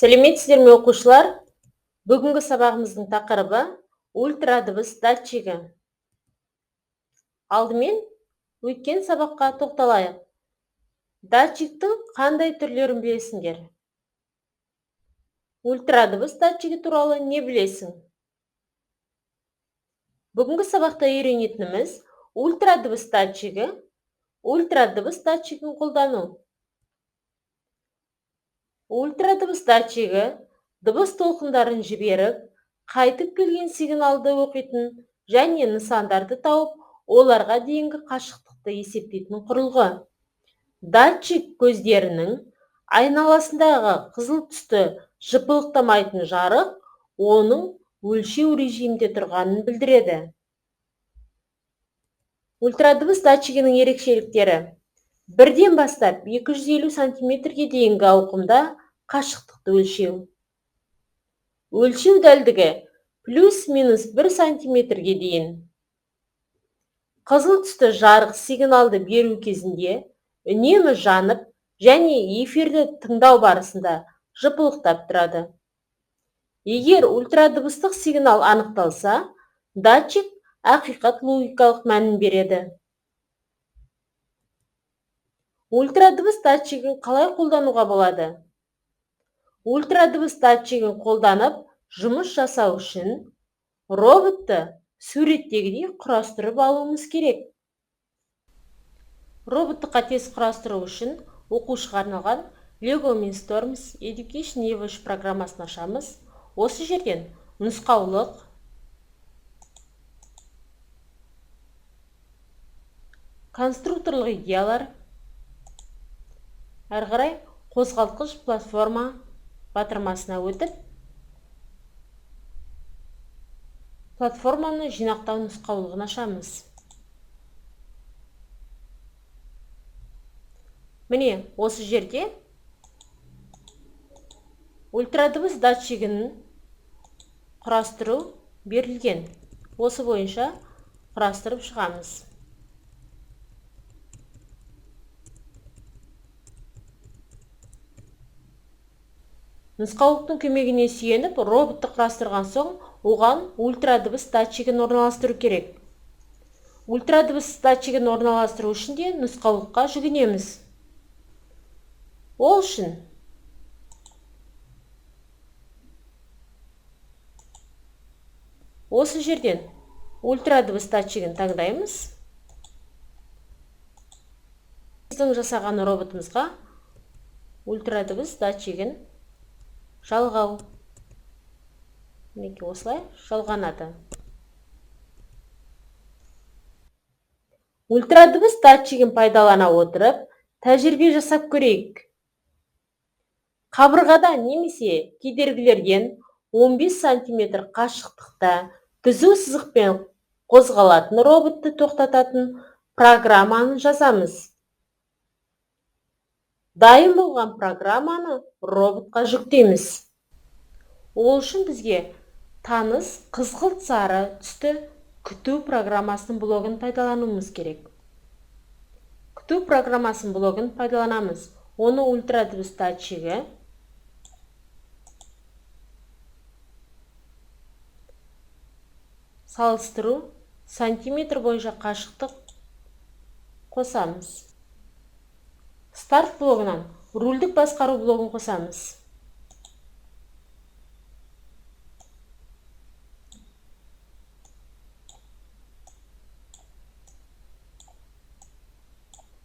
Сәлеметсіздер ме, оқушылар? Бүгінгі сабағымыздың тақырыбы ультрадыбыс датчигі. Алдымен өткен сабаққа тоқталайық. Датчиктің қандай түрлерін білесіңдер? Ультрадыбыс датчигі туралы не білесің? Бүгінгі сабақта үйренетініміз ультрадыбыс датчигі, ультрадыбыс датчигін қолдану. Ультрадыбыс датчигі дыбыс толқындарын жіберіп, қайтып келген сигналды оқитын және нысандарды тауып, оларға дейінгі қашықтықты есептейтін құрылғы. Датчик көздерінің айналасындағы қызыл түсті жыпылықтамайтын жарық оның өлшеу режимінде тұрғанын білдіреді. Ультрадыбыс датчигінің ерекшеліктері: бірден бастап 250 сантиметрге дейінгі ауқымда қашықтықты өлшеу. Өлшеу дәлдігі плюс-минус 1 сантиметрге дейін. Қызыл түсті жарық сигналды беру кезінде үнемі жанып және эфирді тыңдау барысында жыпылықтап тұрады. Егер ультрадыбыстық сигнал анықталса, датчик ақиқат логикалық мәнін береді. Ультрадыбыс датчигін қалай қолдануға болады? Ультрадыбыс датчигін қолданып жұмыс жасау үшін роботты суреттегідей құрастырып алуымыз керек. Роботты қатесіз құрастыру үшін оқушыға арналған Lego Mindstorms Education EV3 программасын ашамыз. Осы жерден нұсқаулық, конструкторлық идеялар, әрі қарай қозғалтқыш платформа батырмасына өтіп, платформаны жинақтау нұсқаулығын ашамыз. Міне, осы жерде ультрадыбыс датчигін құрастыру берілген. Осы бойынша құрастырып шығамыз. Нұсқаулықтың көмегіне сүйеніп, роботты құрастырған соң, оған ультрадыбыс датчигін орналастыру керек. Ультрадыбыс датчигін орналастыру үшін де нұсқаулыққа жүгінеміз. Ол үшін осы жерден ультрадыбыс датчигін таңдаймыз. Біздің жасаған роботымызға ультрадыбыс датчигін жалғау. Мінекей, осылай жалғанады. Ультрадыбыс датчигін пайдалана отырып, тәжірибе жасап көрейік. Қабырғадан немесе кедергілерден 15 сантиметр қашықтықта түзу сызықпен қозғалатын роботты тоқтататын программаны жазамыз. Дайын болған программаны роботқа жүктейміз. Ол үшін бізге таныс қызғылт сары түсті күту программасының блогын пайдалануымыз керек. Күту программасының блогын пайдаланамыз. Оны ультрадыбыс датчигі салыстыру сантиметр бойынша қашықтық қосамыз. Старт блогынан рульдік басқару блогын қосамыз.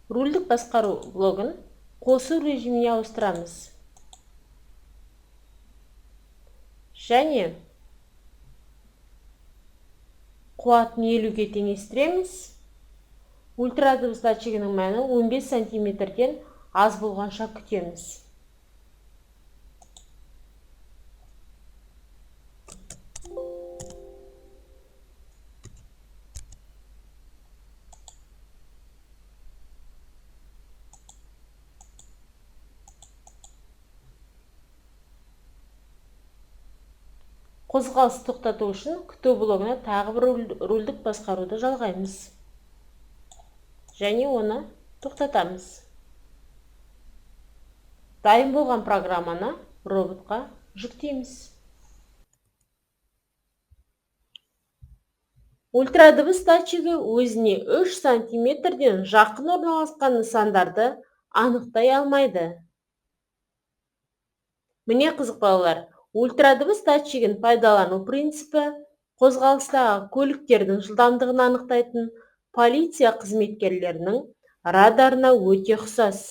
Рульдік басқару блогын қосу режиміне ауыстырамыз. Және қуатын 50-ге теңестіреміз. Ультрадыбыс датчигінің мәні 15 сантиметрден аз болғанша күтеміз. Қозғалысты тоқтату үшін күту блогына тағы бір рульдік басқаруды жалғаймыз. Және оны тоқтатамыз. Дайын болған программаны роботқа жүктейміз. Ультрадыбыс датчигі өзіне 3 сантиметрден жақын орналасқан нысандарды анықтай алмайды. Міне қызық балалар, ультрадыбыс датчигін пайдалану принципі қозғалыстағы көліктердің жылдамдығын анықтайтын полиция қызметкерлерінің радарына өте ұқсас.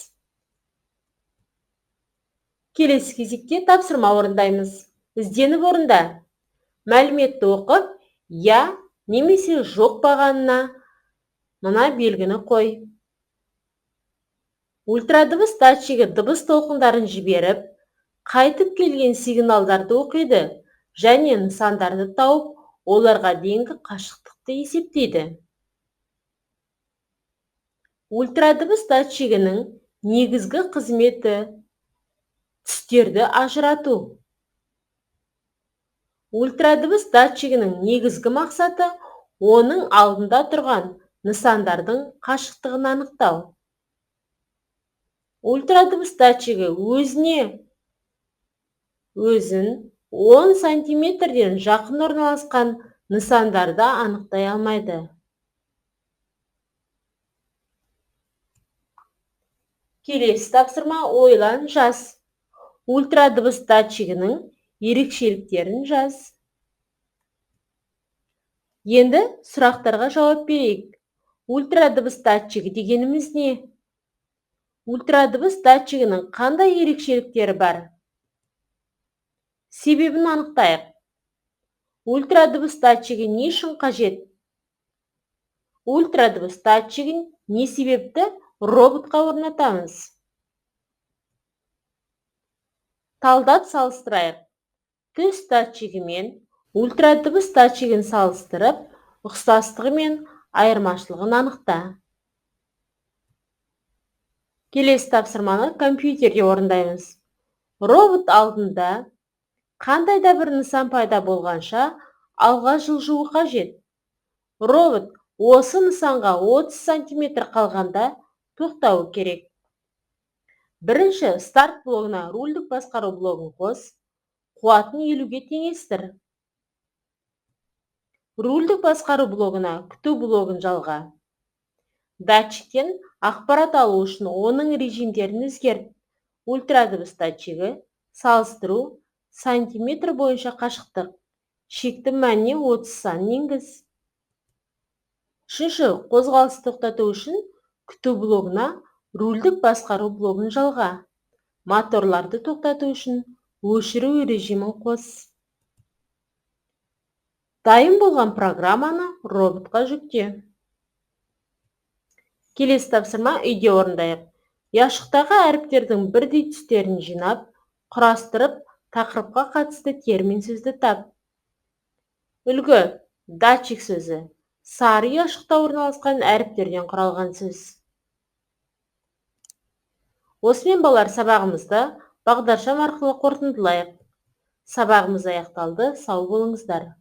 Келесі кезекте тапсырма орындаймыз. Ізденіп орында. Мәліметті оқып, я немесе жоқ бағанына мына белгіні қой. Ультрадыбыс датчигі дыбыс толқындарын жіберіп, қайтып келген сигналдарды оқиды және нысандарды тауып, оларға дейінгі қашықтықты есептейді. Ультрадыбыс датчигінің негізгі қызметі түстерді ажырату. Ультрадыбыс датчигінің негізгі мақсаты оның алдында тұрған нысандардың қашықтығын анықтау. Ультрадыбыс датчигі өзін 10 сантиметрден жақын орналасқан нысандарды анықтай алмайды. Келесі тапсырма ойлан жаз. Ультрадыбыс датчигінің ерекшеліктерін жаз. Енді сұрақтарға жауап берейік. Ультрадыбыс датчигі дегеніміз не? Ультрадыбыс датчигінің қандай ерекшеліктері бар? Себебін анықтайық. Ультрадыбыс датчигі не үшін қажет? Ультрадыбыс датчигін не себепті роботқа орнатамыз? Талдап салыстырайық. Түс датчигі мен ультрадыбыс датчигін салыстырып, ұқсастығы мен айырмашылығын анықта. Келесі тапсырманы компьютерде орындаймыз. Робот алдында қандай да бір нысан пайда болғанша алға жылжуы қажет. Робот осы нысанға 30 сантиметр қалғанда тоқтауы керек. Бірінші старт блогына рульдік басқару блогын қос, қуатын 50-ге теңестір. Рульдік басқару блогына күту блогын жалға. Датчиктен ақпарат алу үшін оның режимдерін өзгерт. Ультрадыбыс датчигі, салыстыру, сантиметр бойынша қашықтық. Шекті мәніне 30 санын енгіз. Үшінші, қозғалысты тоқтату үшін күту блогына рульдік басқару блогын жалға. Моторларды тоқтату үшін өшіру режимін қос. Дайын болған программаны роботқа жүкте. Келесі тапсырма үйде орындайық. Ұяшықтағы әріптердің бірдей түстерін жинап, құрастырып, тақырыпқа қатысты термин сөзді тап. Үлгі, датчик сөзі. Сары ұяшықта орналасқан әріптерден құралған сөз. Осымен балалар сабағымызды бағдаршам арқылы қорытындылайық. Сабағымыз аяқталды. Сау болыңыздар.